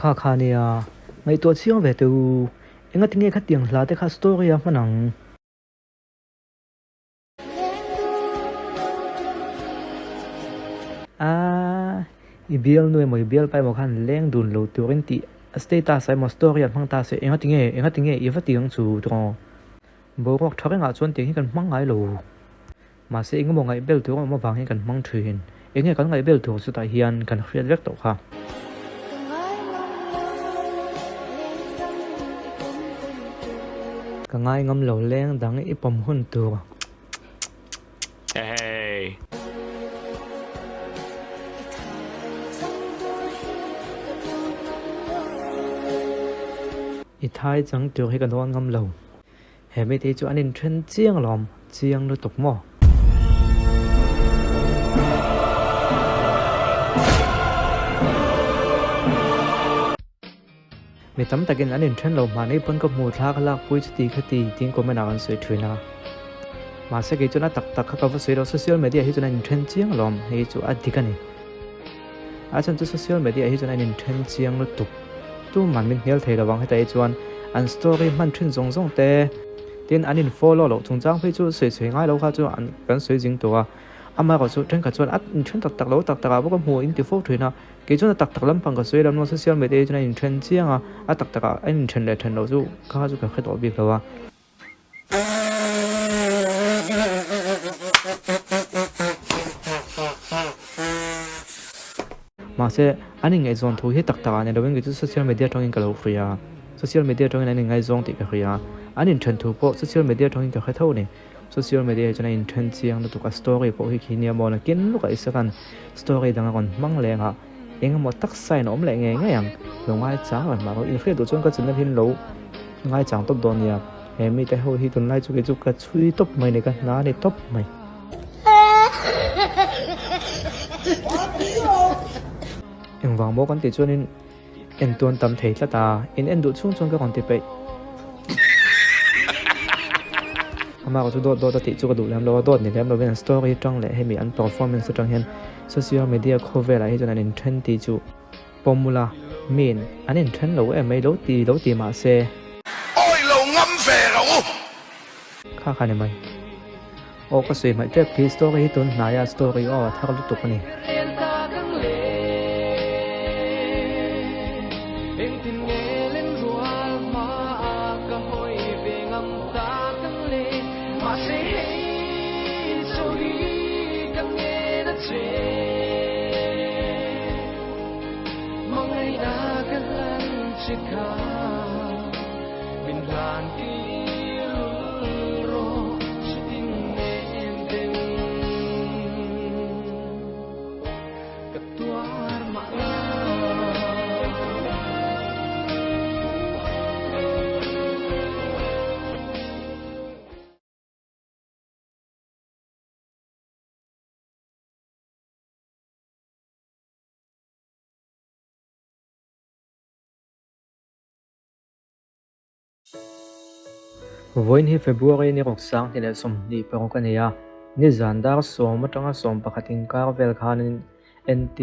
Kha kha nia, ngaihtuah chiang ve teh u, engatinge khatiang hla te kha story a hman ang? A, i bialnu emaw i bialpa emaw khan leng dun lo turin tih a status ah emaw story ah hmang ta se engatinge engatinge i va ti ang chu tawng. Boruak tha rengah chuan tiang hi kan hmang ngai lo. Mahse engemaw ngaihbel tur a awm avangin kan hmang thin. Enge kan ngaihbel tur chutah hian kan hriat vek tawh kha. Ka ngai ngam lo leng dang i pawm hun tur. I thai chang tur hi ka dawn ngam lo. He mite hi chu an inthen chiang alawm, chiang lutuk maw? Mi tam takin an inthen lo hmanei pawn ka hmu thla ka lakpui chuti khati tiin comment ah kan sawi thin a. Mahse kei chuan a tak tak kha ka va sawi lo, social media hi chuan an inthen chiang alawm, hei chu a dik a ni. A chhan chu social media hi chuan an inthen chiang lutuk. Tuman min hnial thei lo ang hetah hi chuan an story hman thin zawng zawng te tin an in follow loh chungchang phei chu sawi sawi ngai lo kha chu an kan sawi zing tawh a. Amaherawh chu thenkhat chuan a inthen tak tak lo tak tak ah bawk a hmu in ti fo thin a. Kei chuan a tak tak lampang ka sawi lam lo social media hi chuan an inthen chiang a, a tak tak ah an inthen leh then loh chu kha chu ka hre tawh bik lo a. Mahse, an inngaihzawn thu hi tak takah ni lovin kei chu social media atangin ka lo hria a, social media atangin an inngaizawng tih ka hria a, an inthen thu pawh social media atangin ka hre tho a ni. Social media hi chuan a inthen chiang lutuk a, story pawh hi khi nia maw nakin lawkah i sakan story dang a rawn hmang leng a, eng emaw tak sign a awm leh ngei ngei ang, lo ngaichang reng mah rawh, inhriat duh chuan ka channel hi lo ngaichang tawp dawn nia. He mite ho hi tunlai chu kei chu ka chhui tawp mai ni ka hna ni tawp mai. Engvang maw kan tih chuanin en tuan tam thei tlat a, in en duh chhung chuan ka rawn ti peih. Amah erawh chu dawt dawt a tih chu ka duh lem lo a, dawt ni lem lovin an story atang leh hemi an performance atang hian social media khawvelah hi chuan an inthen tih chu Pawmula, Miin an inthen lo em mai lo ti lo ti mah se. Awi lo ngam ve ro u. Kha kha ni mai. Aw ka sawi hmaih tep khi story hi tun hnaia story aw a thar lutuk a ni. Vawiin hi February ni ruk 2026 a ni a, nizan dar sawm atanga sawm pakhat inkar vel khanin NT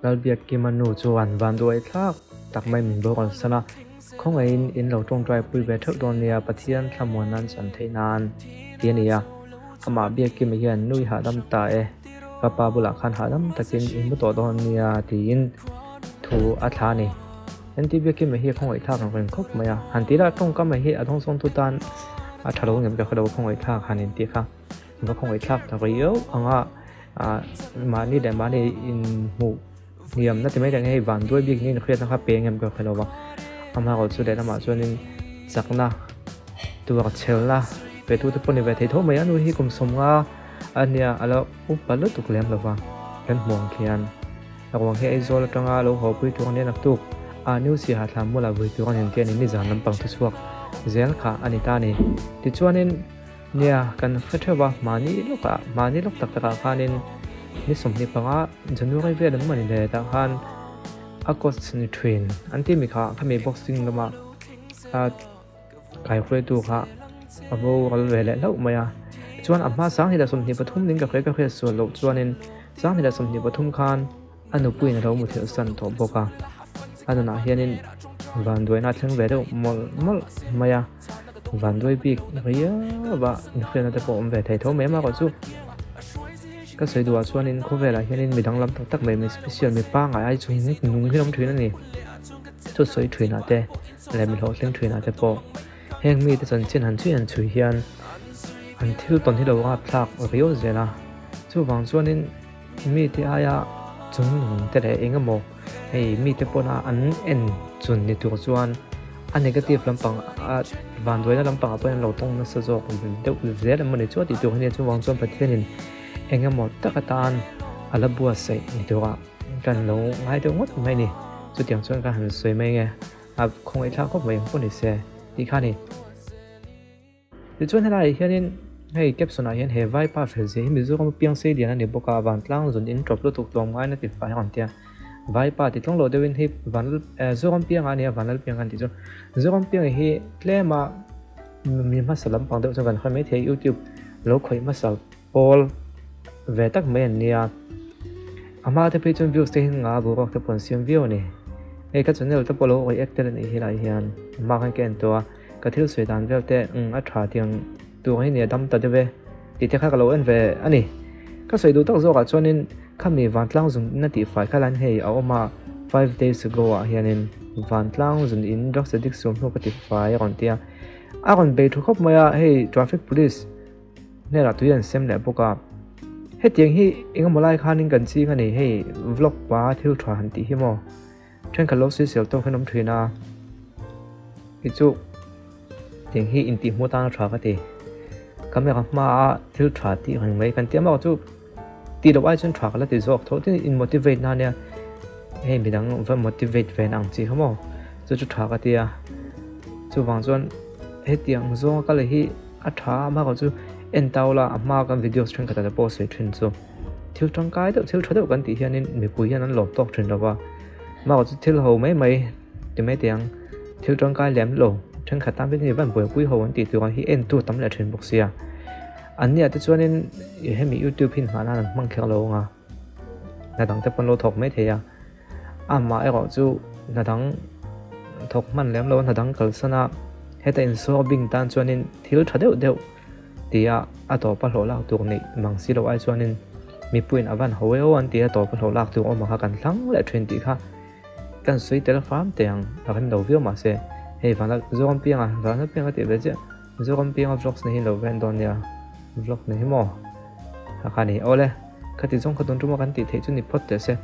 Lalbiakkima nu chuan vanduai thlak tak mai min boral san a, khawngaihin in lo tawngtai pui ve theuh dawn nia Pathian thlamuan nan chan theih nan ti a ni a, amah Biakkima hian nui hahdam ta e. Ka pa bulah khan hahdam takin i hmu tawh dawn nia tiin thu a thla a ni. NTV Kim hi a khawngaihthlak ang reng khawp mai a, han tih lah tawngkam mai hi a dawngsawngtu tan a tha lo ngem ka hre lo khawngaihthlak han intih kha va khawngaihthlak ta riau ang a, mahni leh mahni inhmuh hniam na ti mai leh hei vanduai bik niin hriatna kha pe ngem ka hre lo va, amaherawh chu lehlamah chuanin chakna tuar chhelna pe tute pawh ni ve thei tho mai a, nu hi kum 50 A nia, a lo upa lutuk lem lo va, kan hmuh ang khian. A ruang hi Aizawl atanga lo haw pui tur a nia naktuk a New Siaha thla muala vui tur a nin tih a ni nizan lampang thu chhuak zel kha a ni ta a ni. Tichuanin, nia, kan hre theuh va, mahni lawkah, mahni lawk tak takah khanin ni 25 January vel an mawni le tah khan a coach ni thin an tih mi kha khami boxing lama a Kaihruaitu kha a boral ve leh hlauh mai a, chuan a hma 2023 ning ka hria ka hriat sual loh chuanin 2023 khan a nupuiin a lo muthilh san tawh bawk a. A nunah hianin vanduaina a thleng ve deuh mawlh mawlh mai a, vanduai bik riau a inhriatna te pawh a awm ve thei tho mai amaherawh chu ka sawi duhah chuanin khawvelah hianin mi danglam tak tak mai mi special mi pangngai ai chu nung hi an awm thin a ni. Thusawi thinah te leh mi hlawhtling thinah te pawh heng mite chanchin han chhui han chhui hian an thil tawn hi lo rapthlak riau zel a, chuvang chuanin mite aia chungnung te leh eng emaw hei mite pawna an en chun ni tur chuan a negative lampang a vanduaina lampangah pawhin an lo tawng nasa zawk deuh zel emaw ni chu a tih tur hi nia chuvang chuan Pathianin eng emaw tak atan a la buatsaih ni turah Kan lo ngai deuh ngawt mai ni. Chutiang chuan ka han sawi mai nge. A khawngaih thlak khawp mai ang pawh ni se tih kha a ni. Tichuan helaiah hianin hei caption ah hian he vaipa fel zia hi Mizoram piang sei lian a ni bawk a, vantlang zun in tawp lutuk tlawm ngaiin a ti fai ang tia. Vaipa ti tlawng lo deuhin hei van Zoram pianga a ni a, Vanlal pianga an tih chu. Zoram pianga hi tlema mi hmasa lampang deuh chuan kan hre maithei YouTube lo khawih hmasa Pawl ve tak mai an nia. A hma te phei chuan views te hi nga boruak te pawh an siam viau a ni. Hei ka channel te pawh lo react tel a nih hi lai hian a hma khan ka en tawh a, ka thil sawi dan vel te umm a tha tiang tur hi nia dam ta deuh e tih te kha ka lo en ve a ni. Ka sawi duh tak zawkah chuanin khami vantlang zun in a tihfai kha lan hei a awm a, 5 days ago ah hianin vantlang zun in drugs addict suam hnu ka tifai a rawn ti a, a rawn bei thu khawp mai a, hei traffic police Hnenah tui an sem leh bawk a, hetiang hi engemaw lai khanin kan ching a ni, hei vlog pa thil tha han tih hi maw thenkhat lo sawisel tawk hian awm thin a, kei chu tiang hi intihhmuh atana tha ka ti, camera hmaa thil tha tih reng mai kan tih amaherawh chu tih loh ai chuan tha ka la ti zawk tho tin in motivate na ania hei midang va motivate ve na ang chi kha maw chu chu tha ka ti a, chuvang chuan hetiang zawnga kal hi. A tha a hma chu en tau la a hma kan videos thenkhat ah te pawh sawi thin chu thil tangkai deuh thil tha deuh kan tih hianin mipui hian an lawm tawk thin lo va hma chu thil ho mai mai ti mai teh ang thil tangkai lem lo thenkhat tan phei chuan buaipui ho an tih tur ang hi en tu tam leh thin bawk sia an nia te chuanin hemi youtube hi nghah nan an hmang kher lo ang a hna dang te pawh an lo thawk mai thei a amah erawh chu hna dang thawk hman lem lo a hna dang kalsan a heta insawr bing tan chuanin thil tha deuh deuh tia a tawpa hlawh lak tur neih mang si loh ai chuanin mipuiin a van ho e aw an ti a tawpa hlawh lak tur awm ang kha kan thlang leh thin tih kha kan sawi tel fam teh ang a rem lo viau mahse hei vanlal Zoram pianga vanlal pianga tih ve chiah Zoram pianga vlogs na hi lo ven dawn nia vlog na hi maw kha kha ni awle khati zawng kha tun tuma kan tih theih chu ni phawt teh se.